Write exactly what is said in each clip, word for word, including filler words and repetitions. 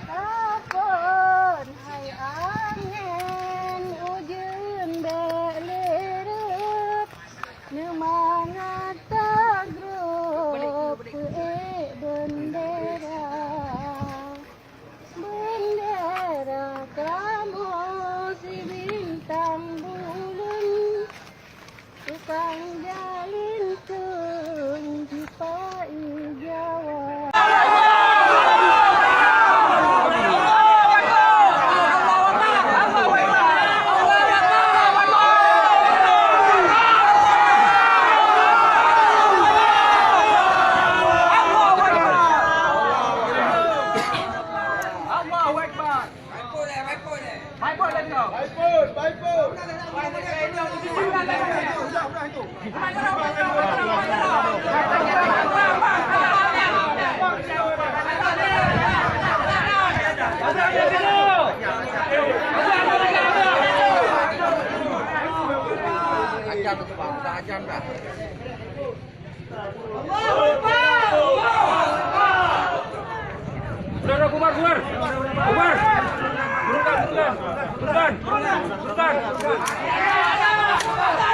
Kapon hai angén ujeuen bèk lé reuet, neumangat tagrôp peuék beundera. Beundera kamoe sibintang buleuen, tukang jalin keueng jipaih Jawa. Allahu Akbar. Ajan tu, Bang. Dah ajan dah. Allahu Akbar! Allahu Akbar! Saudara Umar, Umar! Umar! Turunkan, turunkan! Turunkan! Turunkan! Turunkan! Allahu Akbar!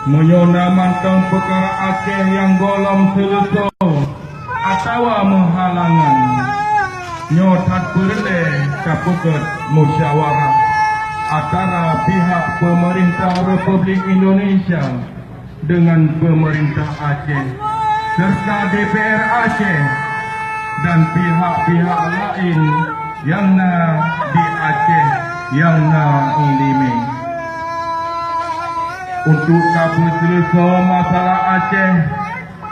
Meunyoe na mantong peukara Aceh nyang gohlom seuleusoe atawa meuhalangan, nyoe that peureulée tapeugét musyawarah antara pihak peumeurintah Republik Indonesia deungon peumeurintah Aceh, serta D P R Aceh dan pihak-pihak laén nyang na di Aceh nyang na iéleumé. Untuk tapeuseuleusoe masalah Aceh,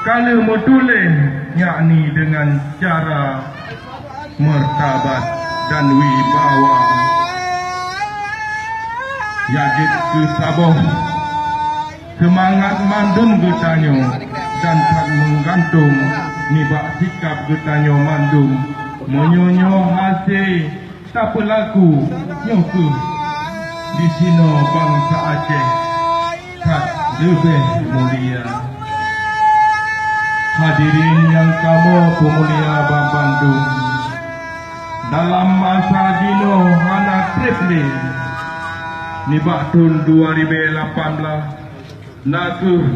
ka lheueh meutuléh, yakni deungon cara martabat dan wibawa. Nyang jeuet keu saboh seumangat mandum geutanyoe dan that meugantung nibak sikab geutanyoe mandum. Meunyoe nyoe hase tapeulaku, nyoe kheueh disinoe bansa Aceh that leubeh mulia. Hadirin nyang kamoe peumulia banmandum, dalam masa jinoe hana treb lé, nibak thon dua ribèe lapan blah, na kheueh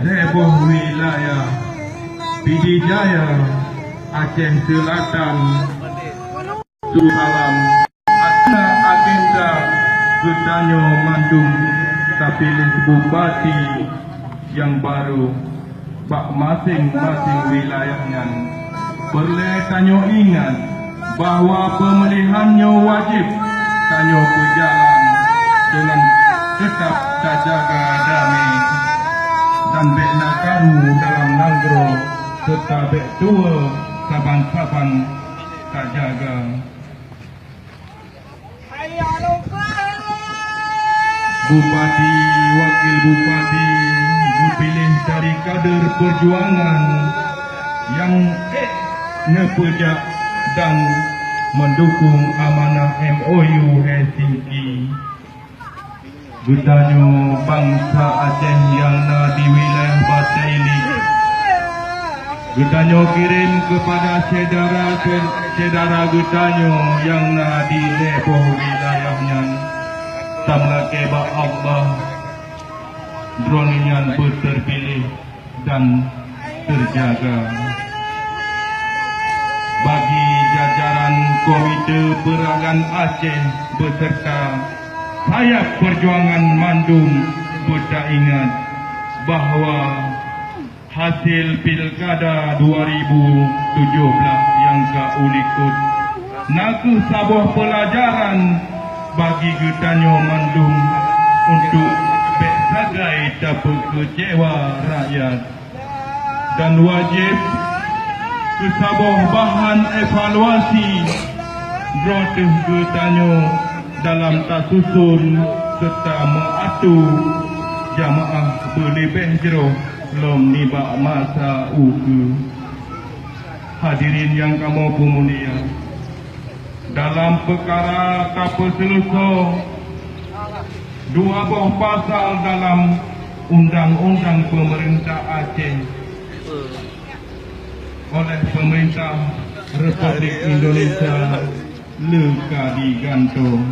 lhèe boh wilayah, Pidie Jaya, Aceh Seulatan, Darussalam, ateueh agenda geutanyoe mandum tapiléh bupati nyang barô bak maséng-maséng wilayah nyan. Peureulée tanyoe ingat bahwa peumulihan nyoe wajéb tanyoe peujalan Dengan tetap tajaga damé dan bék na karu dalam nanggroe, serta bék tuwoe saban-saban tajaga. Bupati, wakil bupati geupiléh dari kader peujuangan nyang ék neupeujak dan meudukong amanah M O U Helsinki. Geutanyoe bansa Aceh nyang na di wilayah Batailik, geutanyoe kirém keupada syedara-syedara geutanyoe nyang na di lhée boh wilayah nyan. Tameulakée bak Allah, droeneuh nyan beuteupiléh dan teujaga. Bagi jajaran Komite Peuragan Aceh beserta sayap peujuangan mandum, beutaingat bahwa hasil Pilkada dua ribu tujoh blaih nyang ka ulikot na kheueh saboh peulajaran bagi geutanyoe mandum untuk bék sagai tapeukeucewa rakyat. Dan wajéb keu saboh bahan evaluasi droe teuh geutanyoe dalam tasuson serta meuatu jamaah beuleubeh jroh lom nibak masa ukeue. Hadirin nyang kamoe peumulia, dalam peukara tapeuseuleusoe dua boh pasal dalam Undang-Undang Peumeurintah Aceh oleh Peumeurintah Republik Indonesia lé ka digantung.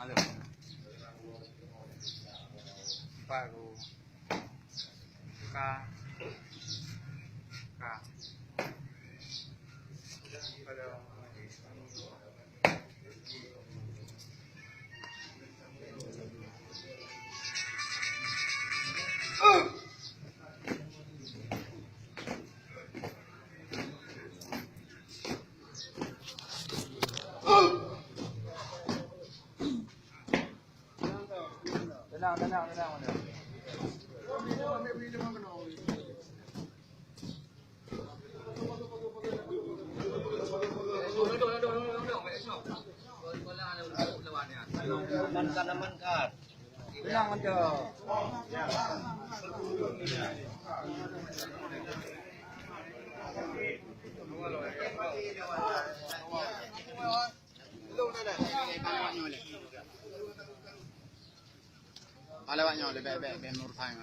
Halo. Baru. Ka. Ka. Halo. Lewat nyoe, lebih baik, baik, Nur Fahim.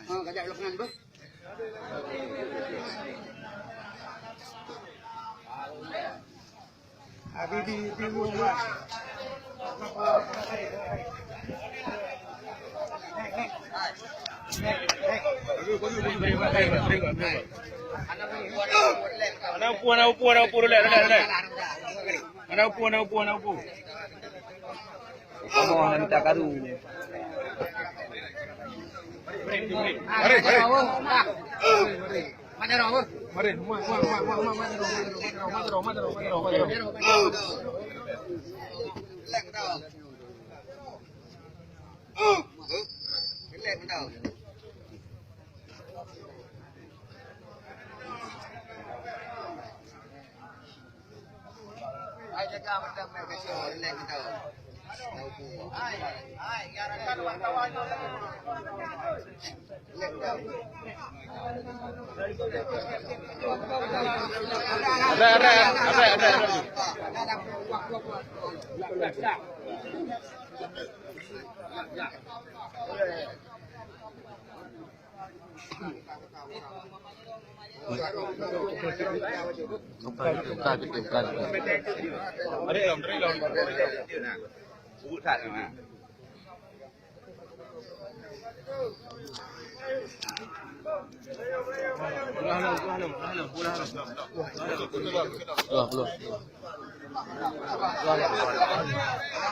Anak upu, anak upu, anak upu, relax, relax, relax. Anak upu, anak upu, anak upu. Kamoe hana mita karu. Mari, mari. Mari, mari.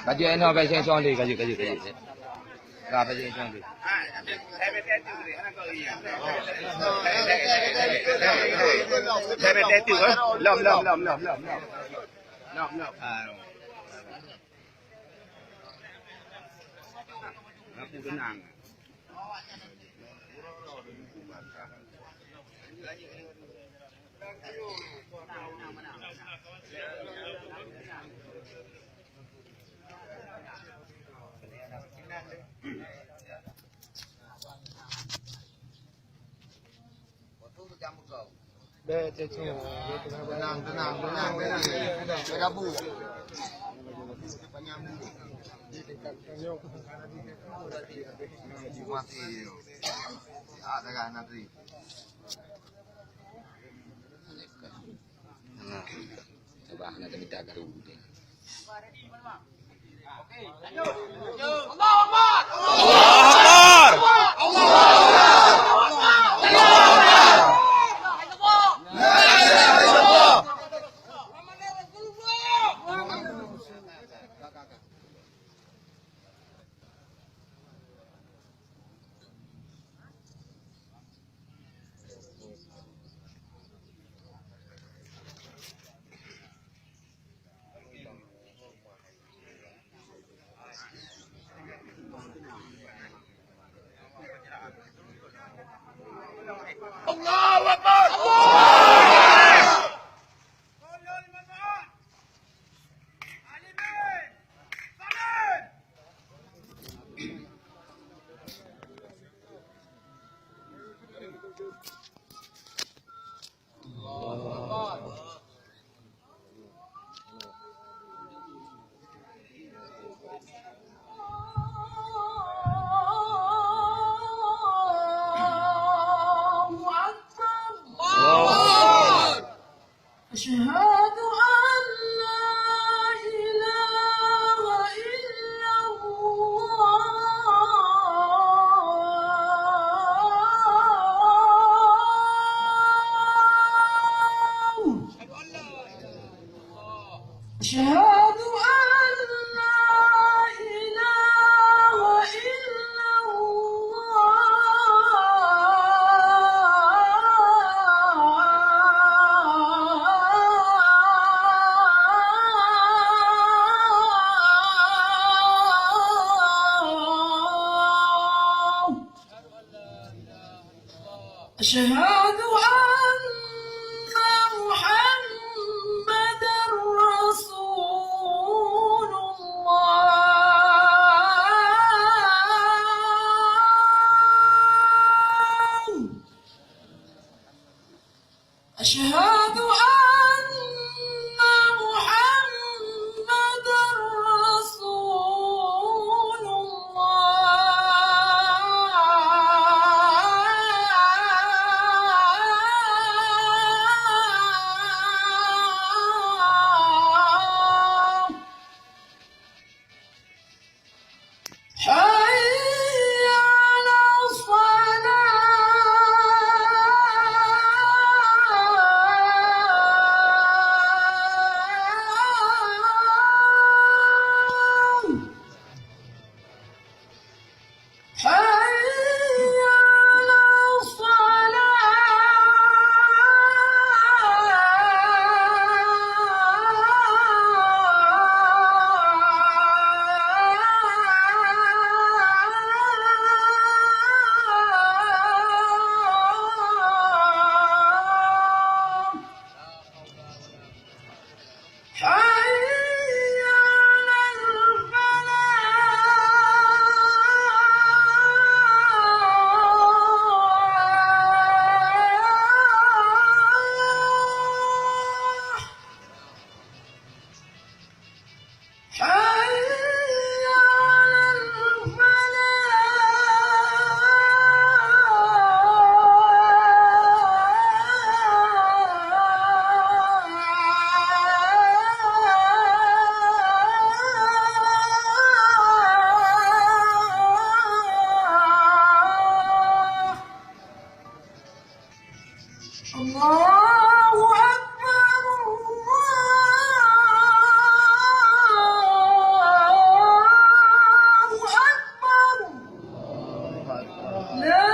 Kaju eno, kaju song deh, kaju, kaju, kaju. Ka, kaju song deh. Lom, lom, lom, lom, lom. Lom, lom. Ah. Aku tenang. Bèk, cek, cek. Tenang, tenang, tenang, tenang. Berabuk. Mati dia. Ah, dah nanti. Nah, coba nak kita garu. Allahu Akbar. أشهد أن لا إله إلا الله. أشهد أن لا إله إلا الله. أشهد أن محمدا رسول الله. أشهد أن محمدا رسول الله. حي على الصلاة. حي على الصلاة. حي على الفلاح. حي على الفلاح. الله أكبر، الله أكبر. لا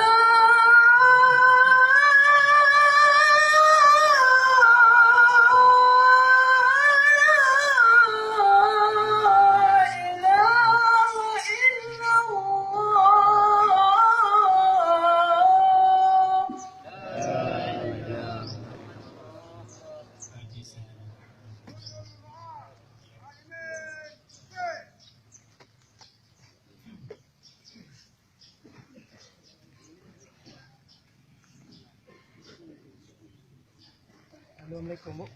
إله إلا الله. Assalamualaikum, Bu.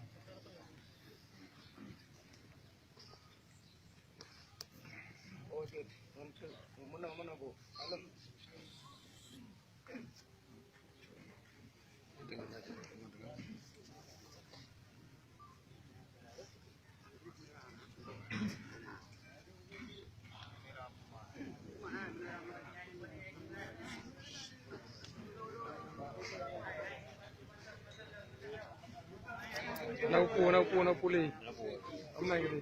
Oh, jeuet. Untuk, mana, mana, Bu? Halo. Na upu, na upu, na upu lé. Amai gini.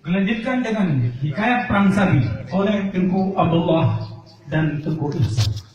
Gelanjutkan dengan hikayat Perang Sabi oleh Teungku Abdullah dan Teungku Ihsan.